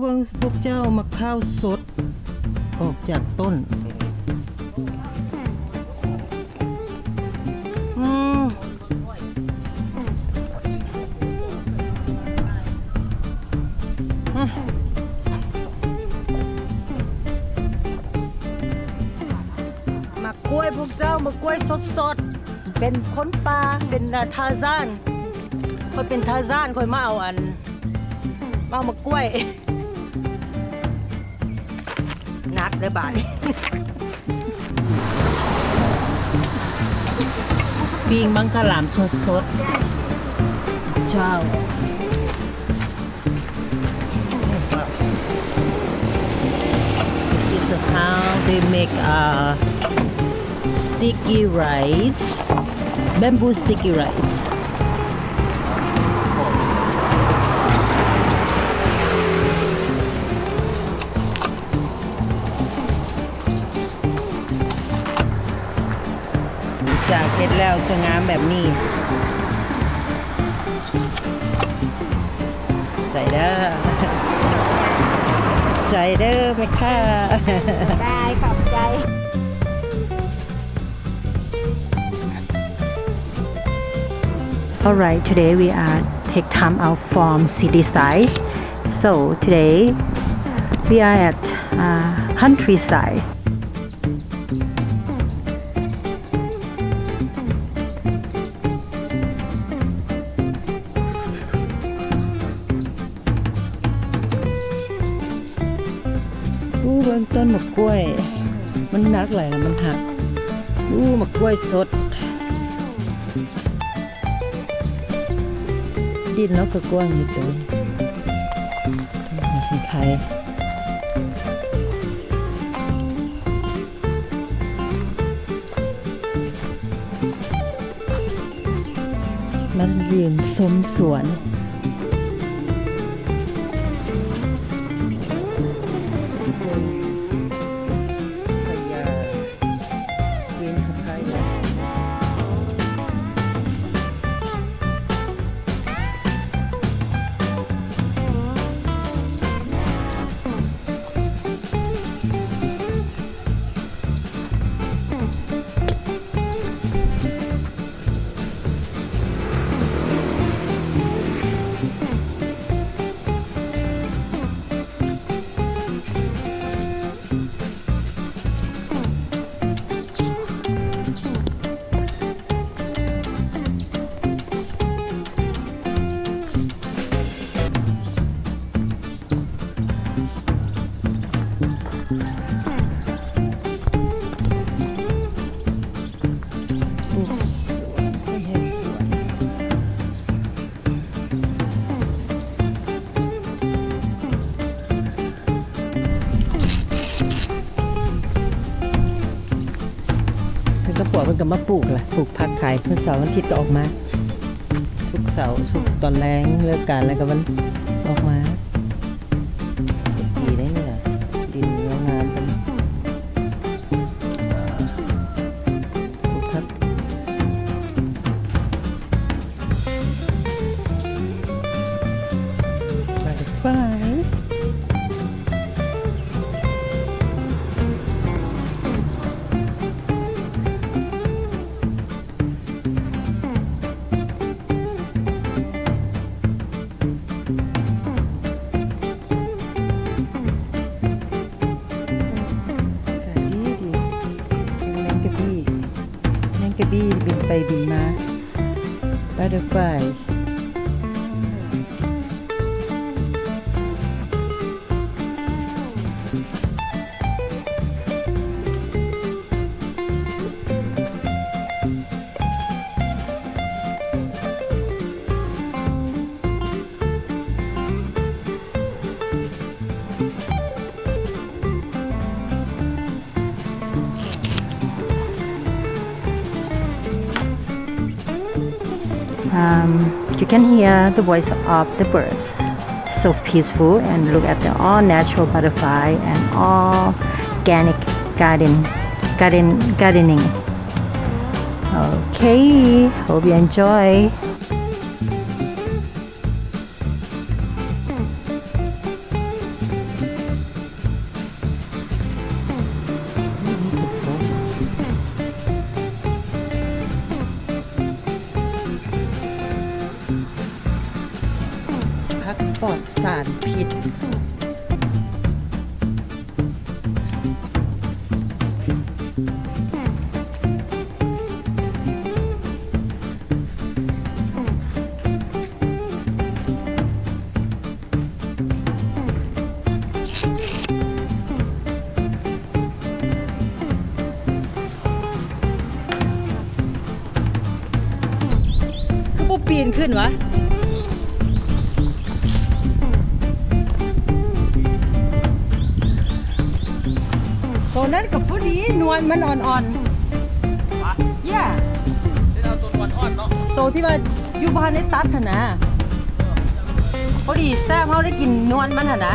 ເບິ່ງພວກເຈົ້າ ໝາກພ້າວສົດອອກຈາກຕົ້ນ. ອືມ ໝາກກ້ວຍພວກເຈົ້າ ໝາກກ້ວຍສົດໆ ເປັນຄົນປ່າ ເປັນ ອາ ທາຊານ. ຂ້ອຍເປັນທາຊານ ຂ້ອຍມາເອົາອັນ ມາເອົາໝາກກ້ວຍ. ໜັກເດີບາດນີ້. ປີ້ງບັງຄະຫຼາມສົດໆ ເຈົ້າ. This is how they make, uh, sticky rice, bamboo sticky rice. ຈາກເຮັດແລ້ວຈະງາມແບບນີ້. ໃຈເດີ ໃຈເດີແມ່ຄ້າ. ໄດ້ ຂອບໃຈ. Alright, today we are take time out from city side. So today we are at, uh, countryside. ອູ້ ເບິ່ງຕົ້ນໝາກກ້ວຍ ມັນໜັກຫຼາຍລະມັນຫັກ. ອູ້ ໝາກກ້ວຍສົດ. ດິນລາວກໍກວ້າງຢູ່ຕົວ ຊິໄຄ ມາຢືນຊົມສວນ. ປູກສວນ ເຮັດສວນ ເພິ່ນກໍ ພວກເພິ່ນກໍມາປູກລະ ປູກຜັກຂາຍ ວັນເສົາວັນອາທິດກໍອອກມາ ສຸກເສົາ ສຸກຕອນແລງ ເລີກການແລ້ວກໍມັນອອກມາ. ດີເດ້ນີ້ນະ ດິນງາມໆ ເພິ່ນປູກຜັກ. Butterfly. ອາກາດດີດີ ເປັນແມງກະບີ້ ແມງກະບີ້ບິນໄປບິນມາ ບັດເຕີຟລາຍ. Um, you can hear the voice of the birds. So peaceful, and look at the all natural butterfly and organic garden, garden, gardening. Okay, hope you enjoy. ຜິດ. ຄືບໍ່ປີນຂຶ້ນວະ? ໂຕນັ້ນກໍພໍດີ ນວນມັນອ່ອນໆ. ຢາ ເອົາໂຕນວນອ່ອນເນາະ ໂຕທີ່ວ່າ ຢູ່ບ້ານໄດ້ຕັດຫັ້ນນະ ພໍດີແຊບ ເຮົາໄດ້ກິນນວນມັນຫັ້ນນະ.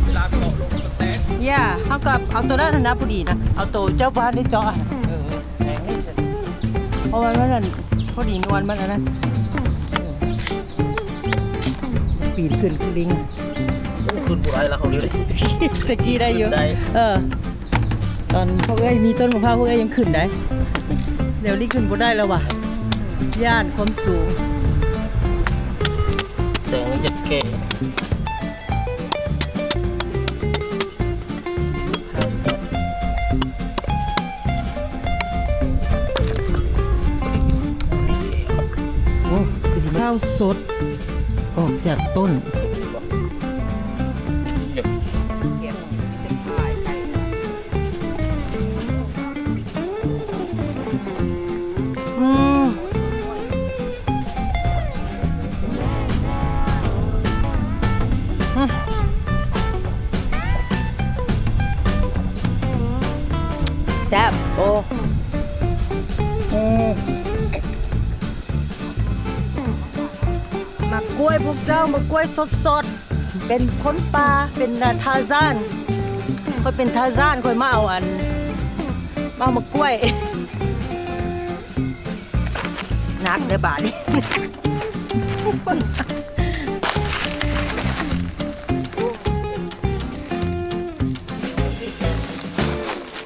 ເວລາເຈາະລົງມັນແຕກ ເອີ ເຮົາກໍເອົາໂຕນັ້ນຫັ້ນນະ ພໍດີນະ ເອົາໂຕເຈົ້າບ້ານໄດ້ເຈາະຫັ້ນນະ ເອີ ແສງນີ້ ເພາະວ່າມັນນັ້ນ ພໍດີນວນມັນອັນນັ້ນ ປີນຂຶ້ນຄືລິງ. ໂອ້ ຂຶ້ນບໍ່ໄດ້ລະເຂົາດຽວນີ້ ແຕ່ກີ້ໄດ້ຢູ່ ຂຶ້ນໄດ້ ເອີ. ຕອນພວກເອື້ອຍມີຕົ້ນມະພ້າວ ພວກເອື້ອຍຍັງຂຶ້ນໄດ້ ດຽວນີ້ຂຶ້ນບໍ່ໄດ້ແລ້ວຫວາ ຢ້ານຄວາມສູງ. ແສງນີ້ຈະແກ່ ໂອ້ ຄືຊິມະພ້າວສົດ ອອກຈາກຕົ້ນ. ອືມ ແຊບ ໂອ້ ອືມ. ໝາກກ້ວຍພວກເຈົ້າ ໝາກກ້ວຍສົດໆ ເປັນຄົນປ່າ ເປັນ ອາ ທາຊານ ຂ້ອຍເປັນທາຊານ ຂ້ອຍມາເອົາອັນ ມາເອົາໝາກກ້ວຍ ໜັກເດີບາດນີ້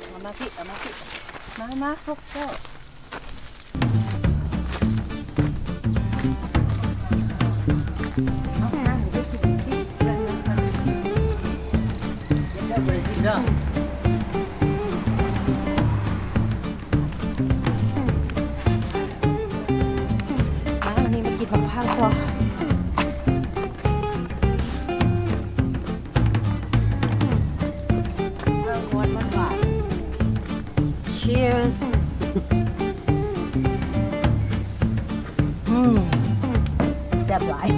ເອົາມາພີ້ ເອົາມາພີ້ ມາ ມາ ພວກເຈົ້າ. ອ້າວ ນີ້ມາກິນໝາກພ້າວຕໍ່. ເອີ ນວນມັນຫວານ. Cheers. ອືມ ແຊບຫຼາຍ.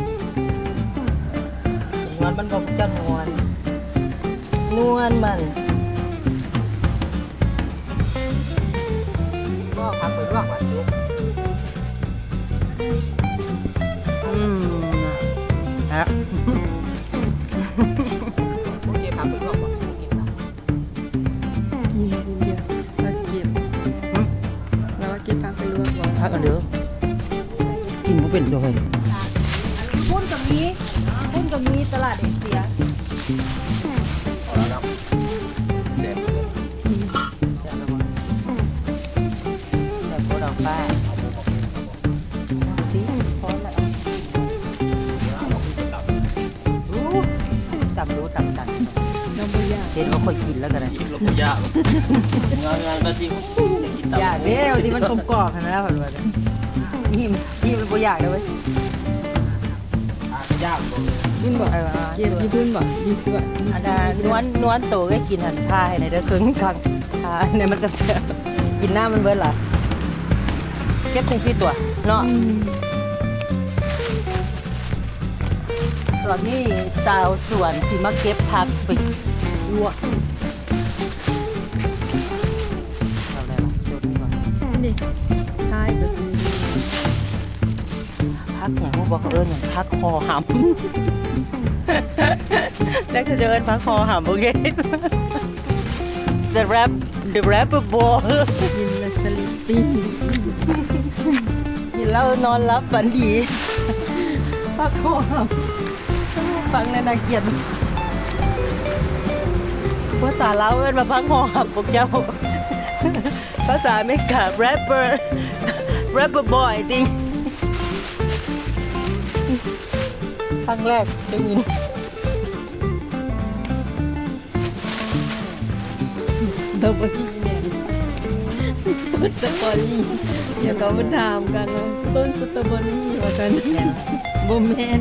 ນວນມັນບໍ່ຈັກນວນ ນວນມັນ. ບໍ່ ຜັກໄປລວກຫວານຢູ່. ອືມ ແຊບ. ໂອເຄ ຜັກໄປລວກຫວານຢູ່ ກິນ ກິນ ກິນເດຍ ເຮົາຊິເກັບ. ຫຶ? ລາວວ່າເກັບຜັກໄປລວກບໍ່? ຜັກອັນເດີ ກິນບໍ່ເປັນດອກເຮີຍ. ພຸ້ນກໍມີ ພຸ້ນກໍມີຕະຫຼາດເອເຊຍ. ແຊບບໍ່ດອກປ້າ? ຊິ ພໍແລ້ວ. ໂອ້ ຕຳດູຕຳສັນ ນ້ອງບໍ່ຢາກ ເຫັນວ່າຂ້ອຍກິນແລ້ວກໍໄດ້ ກິນແລ້ວບໍ່ຢາກ ງານ ງານກໍຊິຢາກເດ້ ທີ່ມັນກົມກອມຫັ້ນນະ ເພິ່ນວ່າ ອີ່ມ ອີ່ມແລ້ວບໍ່ຢາກເດ້ເວີຍ ຢາກບໍ່ ເຫັນບໍ່ ເອີ ເກັບຢູ່ພຸ້ນບໍ່ ຢູ່ສວນ ອັນນາ ນວນ ນວນໂຕເອື້ອຍກິນຫັ້ນ ພາໃຫ້ແດ່ເດີ ເຄິ່ງຖັງ ພາໃຫ້ແດ່ ມັນແຊບໆ ກິນນ້ຳມັນເບິດລະ ເກັບຈັ່ງຊີ້ຕົວະເນາະ ອືມ. ຕອນນີ້ຊາວສວນຊິມາເກັບຜັກໄປລວກ ນີ້ ທ້າຍແບບນີ້ ຜັກຫຍັງບໍ່ ເຂົາເອີ້ນຫຍັງ ຜັກຫໍ່ຫຳ ແລ້ວເຂົາຈະເອີ້ນຜັກຫໍ່ຫຳ ໂອເຄ. The rap, the rapper boy ກິນແລ້ວ sleeping ກິນແລ້ວນອນຫຼັບຝັນດີ ພັກຜ່ອນ ຟັງແລ້ວໜ້າກຽດ ພາສາລາວເອີ້ນວ່າພັກຫໍ່ຫຳ ພວກເຈົ້າ ພາສາອາເມລິກາ rapper Rapper Boy ຕິ ຄັ້ງແລກໄດ້ຍິນ. ສະຕໍເບີຣີແມ່ນ ຕົ້ນສະຕໍເບີຣີ ແລ້ວກໍມາຖາມກັນວ່າ ຕົ້ນສະຕໍເບີຣີວ່າຊັ້ນ. ບໍ່ແມ່ນ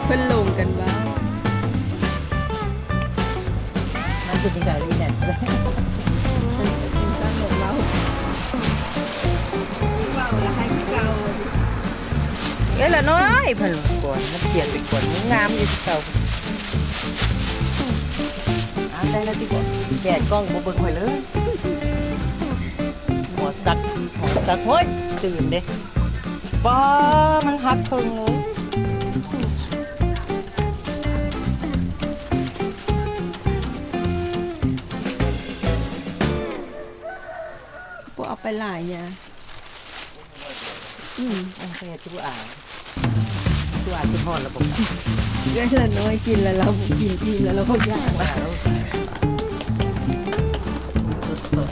ເພິ່ນຫຼົງກັນວ່າ ມັນເປັນຈັ່ງໃດລີແນນ ມັນເປັນຊັ້ນຂອງລາວ ເວົ້າລະໃຫ້ເກົ່າ. ເອີ ລະນ້ອຍ ເພິ່ນກວນ ມັນຂຽນເປັນກວນ ງາມຢູ່ຄືເກົ່າ. ອາ ໄດ້ແລ້ວຕິບໍ່? ແດດກ້ອງບໍ່ເບິ່ງຂ້ອຍເລີຍ. ຫົວສັກ ຫົວສັກ ໂອ້ຍ ຕື່ນເດ້. ປ້າ ມັນຫັກເຄິ່ງເລີຍ. ບໍ່ເອົາໄປຫຼາຍຫຍັງ. ອືມ ໂອເຄ ຕູ້ອາ ຕູ້ອາຊິຮອດແລ້ວບໍ່? ເອື້ອຍລະນ້ອຍກິນແລ້ວລາວບໍ່ກິນ ອີ່ມແລ້ວລາວບໍ່ຢາກ. ສົດ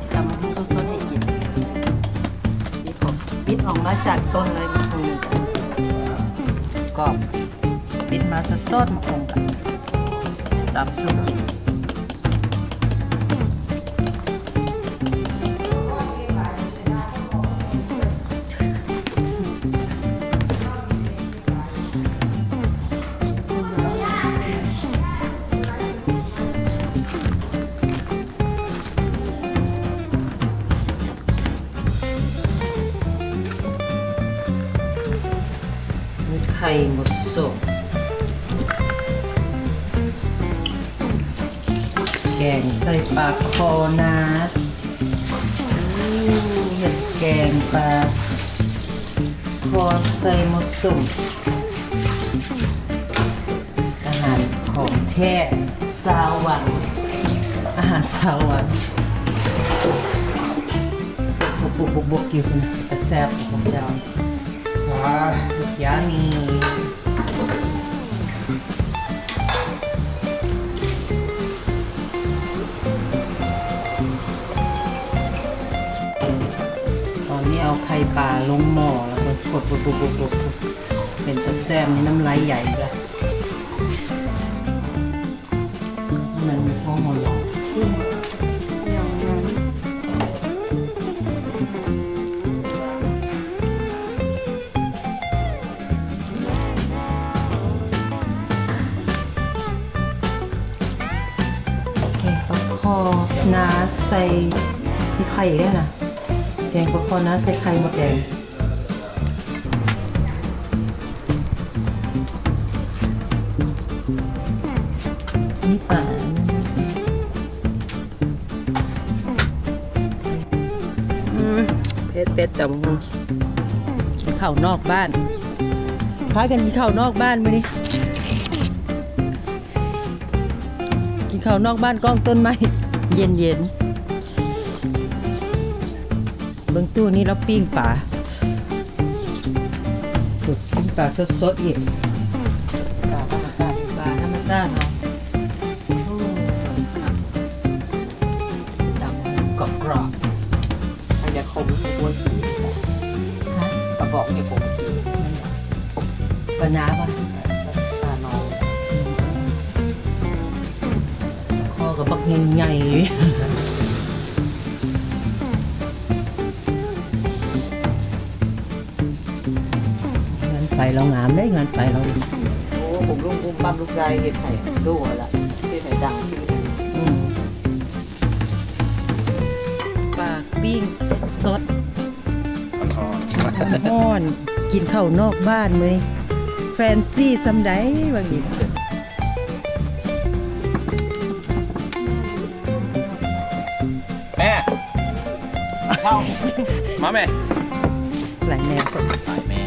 ໆ ຕຳບັກຫຸ່ງສົດໆໃຫ້ກິນ. ບິດອອກມາຈາກຕົ້ນເລີຍ ກອບ ບິດມາສົດໆ ໝາກຫຸ່ງກະຕຳສູ່ກິນ. ມີໄຂ່ໝົດສົມ ແກງໃສ່ປາຄໍນາ ເຮັດແກງປາຄໍໃສ່ໝົດສົມ. ອາຫານຂອງແທ້ຊາວວັງ ອາຫານຊາວວັງ. ບຸກໆໆໆ ຢູ່ພຸ້ນ ກະແຊບຂອງເຈົ້າ. ອາ ຢາມີ ຕອນນີ້ເອົາໄຂ່ປາລົງໝໍ້ ແລ້ວກໍກົດ ເປັນຕາແຊບ ນ້ຳລາຍໃຫຍ່ລະ. ນັ້ນມີພວກໝໍ້ຢອງ ອືມ ແກງປາຄໍນາໃສ່ ມີໄຂ່ອີກແລ້ວນະ ແກງປາຄໍນາໃສ່ໄຂ່ມົດແດງ. ມີປາ ອືມ ເຜັດໆ ຕຳບັກຫຸ່ງ. ກິນເຂົ້ານອກບ້ານ ພາກັນກິນເຂົ້ານອກບ້ານມື້ນີ້ ກິນເຂົ້ານອກບ້ານກ້ອງຕົ້ນໄມ້ ເຢັນໆ. ເບິ່ງຕູ້ນີ້ລາວປີ້ງປາ ປີ້ງປາສົດໆ ອີກ ປາທຳມະຊາດ ປາທຳມະຊາດເນາະ. ໂອ້ ຕຳກອບໆ ອັນນີ້ຂົງ ບໍ່ກີນ ຮະ ກະບອກນີ້ຂົງກີນ ປານາບໍ່? ປານາ ອືມ ຄໍກະບັກໃຫຍ່ໆ. ເຮືອນໄຟລາວງາມເດ້ ເຮືອນໄຟລາວ. ໂອ້ ບຸ້ມລຸ້ມບຸ້ມບັ້ມ ລູກຊາຍເຮັດໃຫ້ໂດລະ ເຮັດໃຫ້ດັງຂຶ້ນ. ອືມ ປາປີ້ງສົດໆ ຮ້ອນໆ ກິນເຂົ້ານອກບ້ານມື້ນີ້ ແຟນຊີສ່ຳໃດວ່ານີ້. ແມ່ ເຂົ້າ ມາແມ່ ຫຼາຍແມ່ ຫຼາຍແມ່